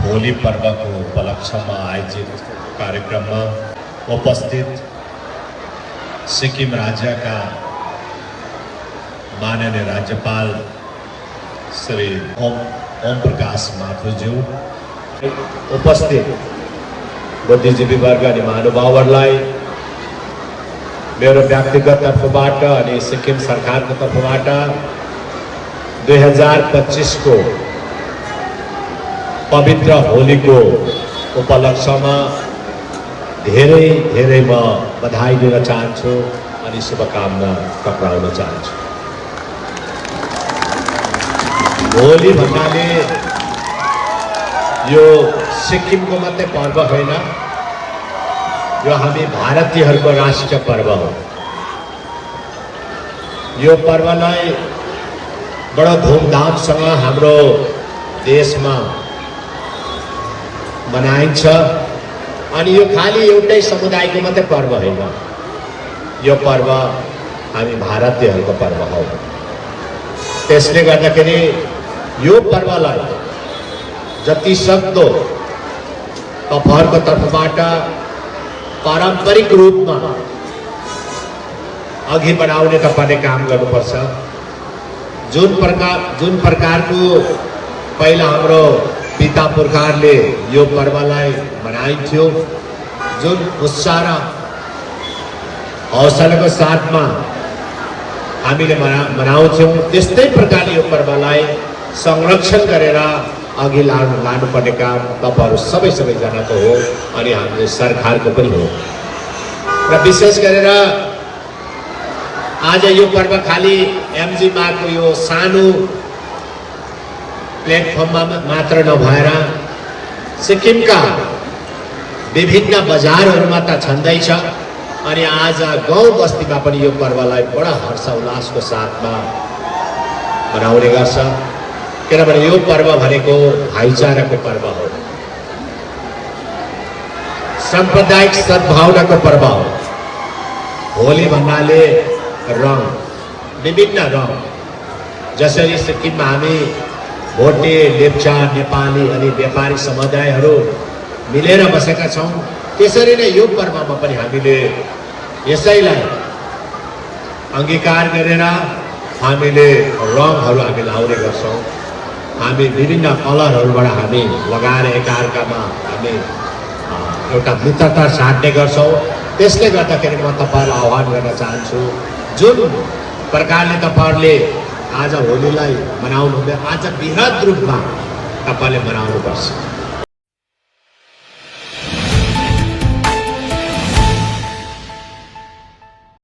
होली पर्वको उपलक्ष्यमा आयोजित कार्यक्रममा उपस्थित सिक्किम राज्यका माननीय राज्यपाल श्री ओम प्रकाश माथुरज्यू, उपस्थित बुद्धिजीवी वर्ग अनि महानुभावहरूलाई मेरो व्यक्तिगत तर्फबाट अनि सिक्किम सरकारको तर्फबाट 2025 को पवित्र होलीको उपलक्ष्यमा धेरै म बधाई दिन चाहन्छु अनि शुभकामना टक्राउन चाहन्छु। होली भन्नाले यो सिक्किमको मात्रै पर्व होइन, यो हामी भारतीयहरूको राष्ट्रिय पर्व हो। यो पर्वलाई बडो धुमधामसँग हाम्रो देशमा मनाइन्छ अनि यो खाली एउटै समुदायको मात्रै पर्व होइन, यो पर्व हामी भारतीयहरूको पर्व हो। त्यसले गर्दाखेरि यो पर्वलाई जति सक्दो तपाईहरुको तर्फबाट पारम्परिक रूपमा अघि बढाउने तपाईले काम गर्नुपर्छ। जुन प्रकारको पहिला हाम्रो पिता पुर्खाहरूले यो पर्वलाई मनाइन्थ्यो, जुन उत्साह र हौसलाको साथमा हामीले मनाउँथ्यौं, त्यस्तै प्रकारले यो पर्वलाई संरक्षण गरेर अघि लानुपर्ने काम तपाईहरु सबैजनाको हो अनि हाम्रो सरकारको पनि हो। र विशेष गरेर आज यो पर्व खाली एमजी मार्गको यो सानो प्लेटफर्ममा मात्र नभएर सिक्किमका विभिन्न बजारहरूमा त छँदैछ अनि आज गाउँ बस्तीमा पनि यो पर्वलाई बडा हर्ष उल्लासको साथमा मनाउने गर्छ। किनभने यो पर्व भनेको भाइचाराको पर्व हो, साम्प्रदायिक सद्भावनाको पर्व हो। होली भन्नाले रङ, विभिन्न रङ, जसरी सिक्किममा हामी भोटे, लेप्चा, नेपाली अनि व्यापारी समुदायहरू मिलेर बसेका छौं, त्यसरी नै यो पर्वमा पनि हामीले यसैलाई अंगीकार गरेर हामीले रङहरू हामी लाउने गर्छौं। हामी विभिन्न कलरहरूबाट हामी लगाएर एकअर्कामा हामी एउटा मित्रता साट्ने गर्छौं। त्यसले गर्दाखेरि म तपाईहरुलाई आह्वान गर्न चाहन्छु, जुन प्रकारले तपाईहरुले आज होलीलाई मनाउनु हुँदै, आज बृहत रूपमा तपाईले मनाउनुपर्छ।